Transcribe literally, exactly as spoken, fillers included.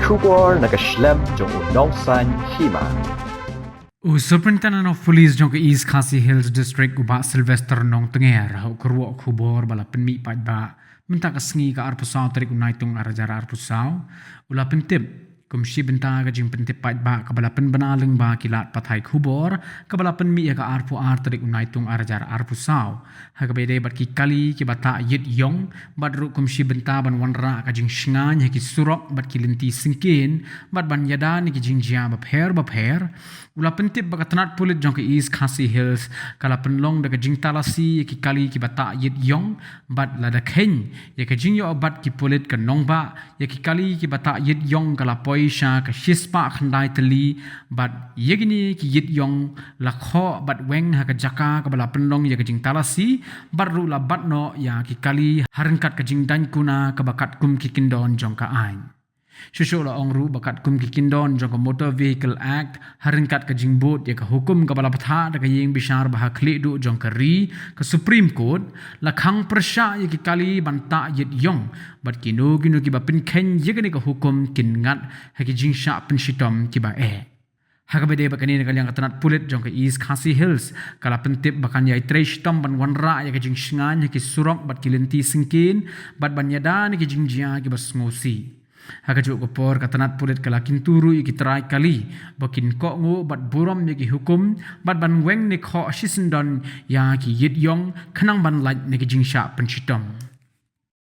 Khubor na ka shlem jong u Nongsaiñ Hima. U Superintendent of Police jong ka East Khasi Hills District, u Bah Sylvester Nongtnger, ha u kyrwoh khubor ba la pynmih paidbah mynta ka sngi ka arphew saw tarik u Naitung ar hajar arphew saw, u la pyntip kum shi bynta ka jingpyntip paidbah kaba la pynbna lyngba ki lad pathai khubor kaba la pynmih ha ka arphew ar tarik u Naitung ar hajar arphew saw, ha kaba ïadei bad ki kali kiba tah ïit ïong, bad ruh kum shi bynta ban wanrah ka jingshngaiñ ha ki surok bad ki lynti syngkien, bad ban ïada na ki jingjia bapher bapher. U la pyntip ba ka tnat pulit jong ka East Khasi Hills ka la pynlong da ka jingtalasi ïa ki kali kiba tah ïit ïong, bad lada kheiñ ïa ka jingïoh bad ki pulit ka nongbah, ïa ki kali kiba tah ïit ïong ka la poi sha ka shispah khyndai tylli, bad ïa kine ki ïit ïong la khoh bad weng ha ka jaka kaba la pynlong ïa ka jingtalasi, bad ruh la bat noh ïa ki kali ha ryngkat ka jingdaiñ kuna kaba katkum ki kyndon jong ka aiñ. Shuh shuh la ong ruh ba katkum ki kyndon jong ka Motor Vehicle Act, ha ryngkat ka jingbud ïa ka hukum kaba la bthah da ka ïing bishar bahakhlieh duh jong ka ri, ka Supreme Court, la khang pyrshah ïa ki kali ban tah ïit ïong, bad kino kino kiba pynkheiñ ïa kane ka hukum kin ngat ha ki jingshah pynshitom kiba eh. Ha kaba ïadei bad kane, na ka liang ka tnat pulit jong ka East Khasi Hills ka la pyntip ba kan ïai trei shitom ban wanrah ïa ka jingshngaiñ ha ki surok bad ki lynti syngkien, bad ban ïada na ki jingjia kiba sngewsih. Ha kajuh ka por ka tnat pulit ka la kyntu ruh ïa ki trai kali ba kin kohnguh bad burom ïa ki hukum, bad ban weng ne khoh shisyndon ïa ki ïit ïong khnang ban lait na ki jingshah pynshitom.